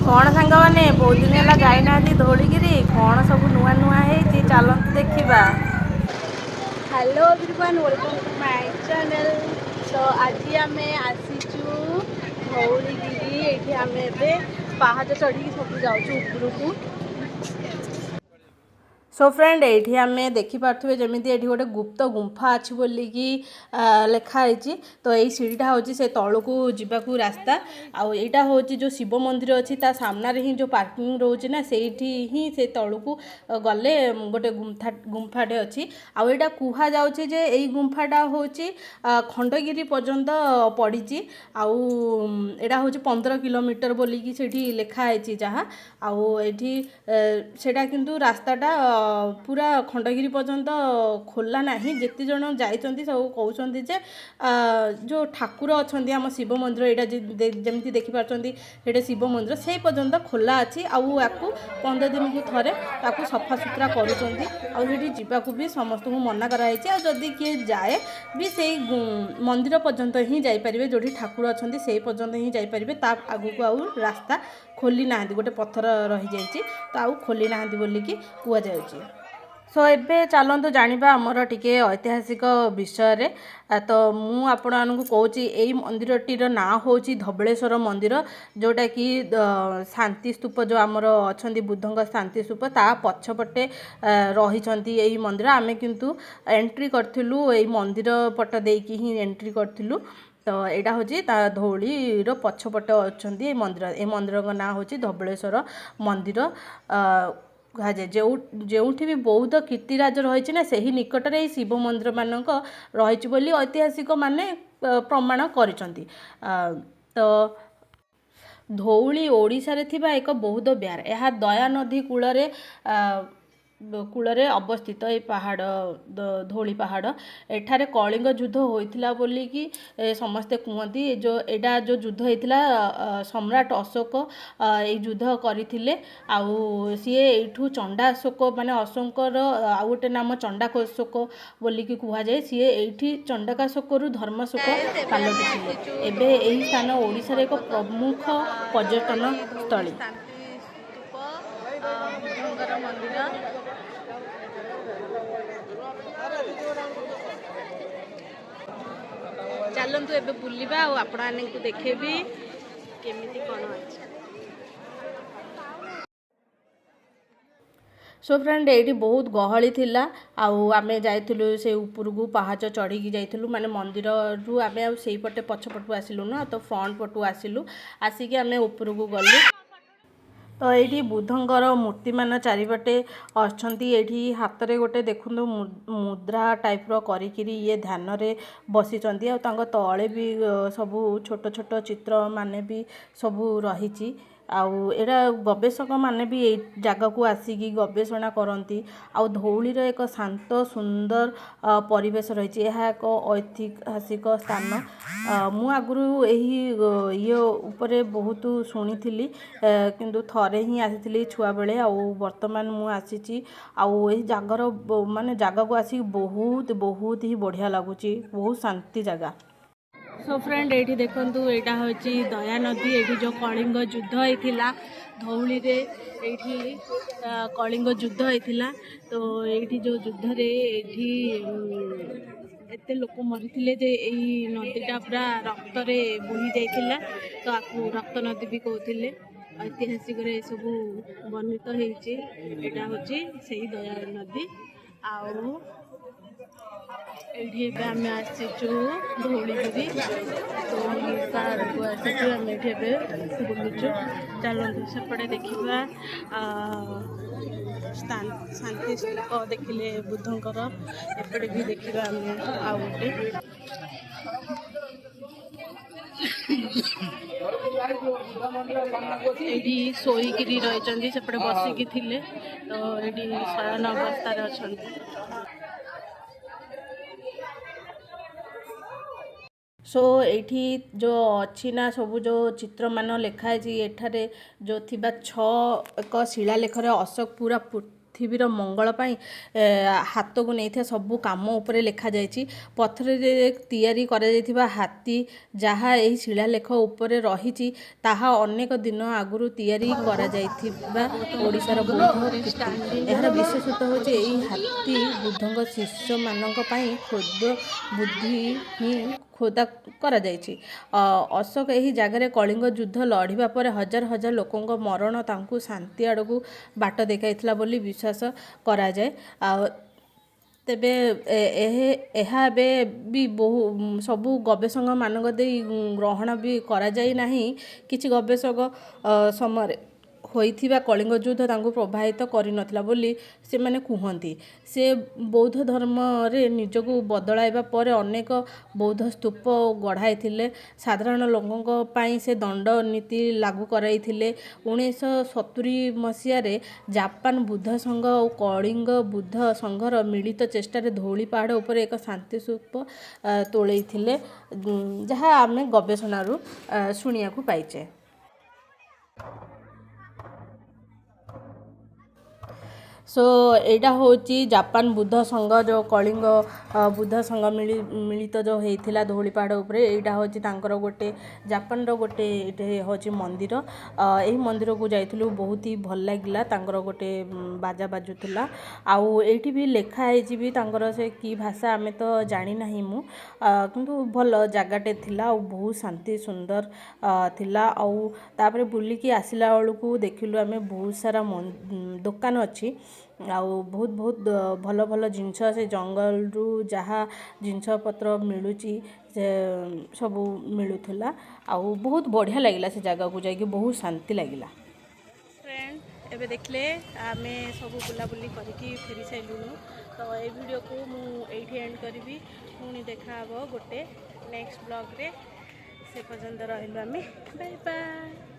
କ'ଣ ସାଙ୍ଗମାନେ, ବହୁତ ଦିନ ହେଲା ଯାଇନାହାନ୍ତି ଧଉଳିଗିରି। କ'ଣ ସବୁ ନୂଆ ନୂଆ ହେଇଛି, ଚାଲନ୍ତୁ ଦେଖିବା। Hello everyone, welcome to my channel. ତ ଆଜି ଆମେ ଆସିଛୁ ଧଉଳିଗିରି। ଏଇଠି ଆମେ ଏବେ ପାହାଚ ଚଢ଼ିକି ସବୁ ଯାଉଛୁ ଉପରକୁ। ସୋ ଫ୍ରେଣ୍ଡ, ଏଇଠି ଆମେ ଦେଖିପାରୁଥିବେ ଯେମିତି ଏଇଠି ଗୋଟେ ଗୁପ୍ତ ଗୁମ୍ଫା ଅଛି ବୋଲିକି ଲେଖା ହେଇଛି। ତ ଏଇ ସିଡ଼ିଟା ହେଉଛି ସେ ତଳକୁ ଯିବାକୁ ରାସ୍ତା। ଆଉ ଏଇଟା ହେଉଛି ଯେଉଁ ଶିବ ମନ୍ଦିର ଅଛି, ତା ସାମ୍ନାରେ ହିଁ ଯେଉଁ ପାର୍କିଂ ରହୁଛି ନା, ସେଇଠି ହିଁ ସେ ତଳକୁ ଗଲେ ଗୋଟେ ଗୁମ୍ଫାଟେ ଅଛି। ଆଉ ଏଇଟା କୁହାଯାଉଛି ଯେ ଏଇ ଗୁମ୍ଫାଟା ହେଉଛି ଖଣ୍ଡଗିରି ପର୍ଯ୍ୟନ୍ତ ପଡ଼ିଛି। ଆଉ ଏଇଟା ହେଉଛି 15 କିଲୋମିଟର ବୋଲିକି ସେଇଠି ଲେଖା ହେଇଛି ଯାହା। ଆଉ ଏଇଠି ସେଇଟା କିନ୍ତୁ ରାସ୍ତାଟା ପୁରା ଖଣ୍ଡଗିରି ପର୍ଯ୍ୟନ୍ତ ଖୋଲା ନାହିଁ। ଯେତେ ଜଣ ଯାଇଛନ୍ତି, ସବୁ କହୁଛନ୍ତି ଯେ ଯେଉଁ ଠାକୁର ଅଛନ୍ତି, ଆମ ଶିବ ମନ୍ଦିର, ଏଇଟା ଯେମିତି ଦେଖିପାରୁଛନ୍ତି, ସେଇଟା ଶିବ ମନ୍ଦିର, ସେଇ ପର୍ଯ୍ୟନ୍ତ ଖୋଲା ଅଛି। ଆଉ ୟାକୁ 15 ଦିନକୁ ଥରେ ତାକୁ ସଫାସୁତୁରା କରୁଛନ୍ତି। ଆଉ ସେଠି ଯିବାକୁ ବି ସମସ୍ତଙ୍କୁ ମନା କରାଯାଇଛି। ଆଉ ଯଦି କିଏ ଯାଏ ବି, ସେଇ ମନ୍ଦିର ପର୍ଯ୍ୟନ୍ତ ହିଁ ଯାଇପାରିବେ। ଯେଉଁଠି ଠାକୁର ଅଛନ୍ତି, ସେଇ ପର୍ଯ୍ୟନ୍ତ ହିଁ ଯାଇପାରିବେ। ତା ଆଗକୁ ଆଉ ରାସ୍ତା ଖୋଲି ନାହାନ୍ତି। ଗୋଟେ ପଥର ରହିଯାଇଛି, ତ ଆଉ ଖୋଲି ନାହାନ୍ତି ବୋଲିକି କୁହାଯାଉଛି। ସୋ ଏବେ ଚାଲନ୍ତୁ ଜାଣିବା ଆମର ଟିକେ ଐତିହାସିକ ବିଷୟରେ। ତ ମୁଁ ଆପଣମାନଙ୍କୁ କହୁଛି, ଏଇ ମନ୍ଦିରଟିର ନାଁ ହେଉଛି ଧବଳେଶ୍ୱର ମନ୍ଦିର, ଯେଉଁଟାକି ଶାନ୍ତି ସ୍ତୂପ, ଯେଉଁ ଆମର ଅଛନ୍ତି ବୁଦ୍ଧଙ୍କ ଶାନ୍ତି ସ୍ତୂପ, ତା ପଛପଟେ ରହିଛନ୍ତି ଏଇ ମନ୍ଦିର। ଆମେ କିନ୍ତୁ ଏଣ୍ଟ୍ରି କରିଥିଲୁ, ଏଇ ମନ୍ଦିର ପଟ ଦେଇକି ହିଁ ଏଣ୍ଟ୍ରି କରିଥିଲୁ। ତ ଏଇଟା ହେଉଛି ତା ଧଉଳିର ପଛପଟେ ଅଛନ୍ତି ଏଇ ମନ୍ଦିର। ଏ ମନ୍ଦିରଙ୍କ ନାଁ ହେଉଛି ଧବଳେଶ୍ୱର ମନ୍ଦିର କୁହାଯାଏ। ଯେଉଁଠି ବି ବୌଦ୍ଧ କୀର୍ତ୍ତିରାଜ ରହିଛି ନା, ସେହି ନିକଟରେ ଏଇ ଶିବ ମନ୍ଦିର ମାନଙ୍କ ରହିଛି ବୋଲି ଐତିହାସିକ ମାନେ ପ୍ରମାଣ କରିଛନ୍ତି। ତ ଧଉଳି ଓଡ଼ିଶାରେ ଥିବା ଏକ ବୌଦ୍ଧ ବିହାର। ଏହା ଦୟା ନଦୀ କୂଳରେ ଅବସ୍ଥିତ। ଏଇ ପାହାଡ଼, ଧଉଳି ପାହାଡ଼, ଏଠାରେ କଳିଙ୍ଗ ଯୁଦ୍ଧ ହୋଇଥିଲା ବୋଲିକି ସମସ୍ତେ କୁହନ୍ତି। ଏ ଯେଉଁ ଏଇଟା ଯେଉଁ ଯୁଦ୍ଧ ହେଇଥିଲା, ସମ୍ରାଟ ଅଶୋକ ଏଇ ଯୁଦ୍ଧ କରିଥିଲେ। ଆଉ ସିଏ ଏଇଠୁ ଚଣ୍ଡାଶୋକ, ମାନେ ଅଶୋକଙ୍କର ଆଉ ଗୋଟେ ନାମ ଚଣ୍ଡାଶୋକ ବୋଲିକି କୁହାଯାଏ। ସିଏ ଏଇଠି ଚଣ୍ଡାଶୋକରୁ ଧର୍ମାଶୋକ ପାଲଟିଥିଲେ। ଏବେ ଏହି ସ୍ଥାନ ଓଡ଼ିଶାର ଏକ ପ୍ରମୁଖ ପର୍ଯ୍ୟଟନ ସ୍ଥଳୀ। ଶାନ୍ତି ସ୍ତୂପ, ବୁଦ୍ଧଙ୍କର ମନ୍ଦିର। ଚାଲନ୍ତୁ ଏବେ ବୁଲିବା ଆଉ ଆପଣମାନଙ୍କୁ ଦେଖେଇବି କେମିତି କ'ଣ ଅଛି। ସୋ ଫ୍ରେଣ୍ଡ, ଏଇଠି ବହୁତ ଗହଳି ଥିଲା। ଆଉ ଆମେ ଯାଇଥିଲୁ ସେ ଉପରକୁ, ପାହାଚ ଚଢ଼ିକି ଯାଇଥିଲୁ। ମାନେ ମନ୍ଦିରରୁ ଆମେ ଆଉ ସେଇପଟେ ପଛପଟୁ ଆସିଲୁ ନା, ତ ଫ୍ରଣ୍ଟ ପଟୁ ଆସିଲୁ। ଆସିକି ଆମେ ଉପରକୁ ଗଲୁ। ତ ଏଇଠି ବୁଦ୍ଧଙ୍କର ମୂର୍ତ୍ତିମାନ ଚାରିପଟେ ଅଛନ୍ତି। ଏଇଠି ହାତରେ ଗୋଟେ ଦେଖନ୍ତୁ, ମୁଦ୍ରା ଟାଇପ୍ର କରିକିରି ଇଏ ଧ୍ୟାନରେ ବସିଛନ୍ତି। ଆଉ ତାଙ୍କ ତଳେ ବି ସବୁ ଛୋଟ ଛୋଟ ଚିତ୍ରମାନେ ବି ସବୁ ରହିଛି। ଆଉ ଏଇଟା ଗବେଷକମାନେ ବି ଏଇ ଜାଗାକୁ ଆସିକି ଗବେଷଣା କରନ୍ତି। ଆଉ ଧଉଳିର ଏକ ଶାନ୍ତ ସୁନ୍ଦର ପରିବେଶ ରହିଛି। ଏହା ଏକ ଐତିହାସିକ ସ୍ଥାନ। ମୁଁ ଆଗରୁ ଏହି ଇଏ ଉପରେ ବହୁତ ଶୁଣିଥିଲି, କିନ୍ତୁ ଥରେ ହିଁ ଆସିଥିଲି ଛୁଆବେଳେ। ଆଉ ବର୍ତ୍ତମାନ ମୁଁ ଆସିଛି। ଆଉ ଏହି ଜାଗାର ମାନେ ଜାଗାକୁ ଆସିକି ବହୁତ ବହୁତ ହିଁ ବଢ଼ିଆ ଲାଗୁଛି। ବହୁତ ଶାନ୍ତି ଜାଗା। ସୋ ଫ୍ରେଣ୍ଡ, ଏଇଠି ଦେଖନ୍ତୁ, ଏଇଟା ହେଉଛି ଦୟା ନଦୀ। ଏଇଠି ଯେଉଁ କଳିଙ୍ଗ ଯୁଦ୍ଧ ହେଇଥିଲା ଧଉଳିରେ, ଏଇଠି କଳିଙ୍ଗ ଯୁଦ୍ଧ ହେଇଥିଲା। ତ ଏଇଠି ଯେଉଁ ଯୁଦ୍ଧରେ ଏଇଠି ଏତେ ଲୋକ ମରିଥିଲେ ଯେ ଏଇ ନଦୀଟା ପୁରା ରକ୍ତରେ ବୋହି ଯାଇଥିଲା। ତ ଆକୁ ରକ୍ତ ନଦୀ ବି କହୁଥିଲେ। ଐତିହାସିକରେ ଏସବୁ ବର୍ଣ୍ଣିତ ହେଇଛି। ଏଇଟା ହେଉଛି ସେଇ ଦୟା ନଦୀ। ଆଉ ଏଇଠି ଏବେ ଆମେ ଆସିଛୁ ଧଉଳିଗିରି, ଧଉଳିଗିରି ପାହାଡ଼କୁ ଆସିଛୁ ଆମେ। ଏଇଠି ଏବେ ବୁଲୁଛୁ। ଚାଲନ୍ତୁ ସେପଟେ ଦେଖିବା। ଶାନ୍ତି ସ୍ତୂପ ଦେଖିଲେ ବୁଦ୍ଧଙ୍କର, ଏପଟେ ବି ଦେଖିବା ଆମେ ଆଉ ଗୋଟେ। ଏଇଠି ଶୋଇକିରି ରହିଛନ୍ତି, ସେପଟେ ବସିକି ଥିଲେ। ତ ଏଇଠି ଶୟନ ଅବସ୍ଥାରେ ଅଛନ୍ତି। ସୋ ଏଇଠି ଯେଉଁ ଅଛି ନା, ସବୁ ଯେଉଁ ଚିତ୍ରମାନ ଲେଖା ହେଇଛି, ଏଠାରେ ଯେଉଁ ଥିବା ଛଅ ଏକ ଶିଳାଲେଖରେ ଅଶୋକ ପୁରା ପୃଥିବୀ ପୃଥିବୀର ମଙ୍ଗଳ ପାଇଁ ହାତକୁ ନେଇଥିବା ସବୁ କାମ ଉପରେ ଲେଖାଯାଇଛି। ପଥରରେ ତିଆରି କରାଯାଇଥିବା ହାତୀ ଯାହା ଏହି ଶିଳାଲେଖ ଉପରେ ରହିଛି, ତାହା ଅନେକ ଦିନ ଆଗରୁ ତିଆରି କରାଯାଇଥିବା ଓଡ଼ିଶାର ବୌଦ୍ଧ କୀର୍ତ୍ତି। ଏହାର ବିଶେଷତ୍ୱ ହେଉଛି, ଏହି ହାତୀ ବୁଦ୍ଧଙ୍କ ଶିଷ୍ୟମାନଙ୍କ ପାଇଁ ଖୋଦ ବୁଦ୍ଧି ହିଁ ଖୋଦା କରାଯାଇଛି। ଅଶୋକ ଏହି ଜାଗାରେ କଳିଙ୍ଗ ଯୁଦ୍ଧ ଲଢ଼ିବା ପରେ ହଜାର ହଜାର ଲୋକଙ୍କ ମରଣ ତାଙ୍କୁ ଶାନ୍ତି ଆଡ଼କୁ ବାଟ ଦେଖାଇଥିଲା ବୋଲି ବିଶ୍ୱାସ କରାଯାଏ। ଆଉ ତେବେ ଏହା ଏବେ ବି ବହୁ ସବୁ ଗବେଷକମାନଙ୍କ ଦେଇ ଗ୍ରହଣ ବି କରାଯାଇ ନାହିଁ। କିଛି ଗବେଷକ ସମୟରେ ହୋଇଥିବା କଳିଙ୍ଗ ଯୁଦ୍ଧ ତାଙ୍କୁ ପ୍ରଭାବିତ କରିନଥିଲା ବୋଲି ସେମାନେ କୁହନ୍ତି। ସେ ବୌଦ୍ଧ ଧର୍ମରେ ନିଜକୁ ବଦଳାଇବା ପରେ ଅନେକ ବୌଦ୍ଧ ସ୍ତୂପ ଗଢ଼ାଇଥିଲେ। ସାଧାରଣ ଲୋକଙ୍କ ପାଇଁ ସେ ଦଣ୍ଡ ନୀତି ଲାଗୁ କରାଇଥିଲେ। 1970 ମସିହାରେ ଜାପାନ ବୁଦ୍ଧ ସଂଘ ଓ କଳିଙ୍ଗ ବୁଦ୍ଧ ସଂଘର ମିଳିତ ଚେଷ୍ଟାରେ ଧଉଳି ପାହାଡ଼ ଉପରେ ଏକ ଶାନ୍ତି ସ୍ତୂପ ତୋଳେଇଥିଲେ, ଯାହା ଆମେ ଗବେଷଣାରୁ ଶୁଣିବାକୁ ପାଇଛେ। ସୋ ଏଇଟା ହେଉଛି ଜାପାନ ବୁଦ୍ଧ ସଂଘ, ଯେଉଁ କଳିଙ୍ଗ ବୁଦ୍ଧ ସଂଘ ମିଳିତ ଯେଉଁ ହେଇଥିଲା ଧଉଳି ପାହାଡ଼ ଉପରେ। ଏଇଟା ହେଉଛି ତାଙ୍କର ଗୋଟେ ଜାପାନର ଗୋଟେ, ଏଇଟା ହେଉଛି ମନ୍ଦିର। ଏହି ମନ୍ଦିରକୁ ଯାଇଥିଲୁ, ବହୁତ ହି ଭଲ ଲାଗିଲା। ତାଙ୍କର ଗୋଟେ ବାଜା ବାଜୁଥିଲା ଆଉ ଏଇଠି ବି ଲେଖା ହେଇଛି ବି ତାଙ୍କର ସେ କି ଭାଷା ଆମେ ତ ଜାଣିନାହିଁ ମୁଁ, କିନ୍ତୁ ଭଲ ଜାଗାଟେ ଥିଲା ଆଉ ବହୁତ ଶାନ୍ତି ସୁନ୍ଦର ଥିଲା। ଆଉ ତାପରେ ବୁଲିକି ଆସିଲା ବେଳକୁ ଦେଖିଲୁ ଆମେ ବହୁତ ସାରା ଦୋକାନ ଅଛି ଆଉ ବହୁତ ବହୁତ ଭଲ ଭଲ ଜିନିଷ, ସେ ଜଙ୍ଗଲରୁ ଯାହା ଜିନିଷ ପତ୍ର ମିଳୁଛି ସେ ସବୁ ମିଳୁଥିଲା। ଆଉ ବହୁତ ବଢ଼ିଆ ଲାଗିଲା ସେ ଜାଗାକୁ ଯାଇକି, ବହୁତ ଶାନ୍ତି ଲାଗିଲା। ଫ୍ରେଣ୍ଡ, ଏବେ ଦେଖିଲେ ଆମେ ସବୁ ବୁଲାବୁଲି କରିକି ଫେରି ସାରିଲୁଣୁ। ତ ଏଇ ଭିଡ଼ିଓକୁ ମୁଁ ଏଇଠି ଏଣ୍ଡ କରିବି। ପୁଣି ଦେଖାହେବ ଗୋଟେ ନେକ୍ସଟ ବ୍ଲଗ୍ରେ। ସେ ପର୍ଯ୍ୟନ୍ତ ରହିଲୁ ଆମେ, ବାଏ ବାଏ।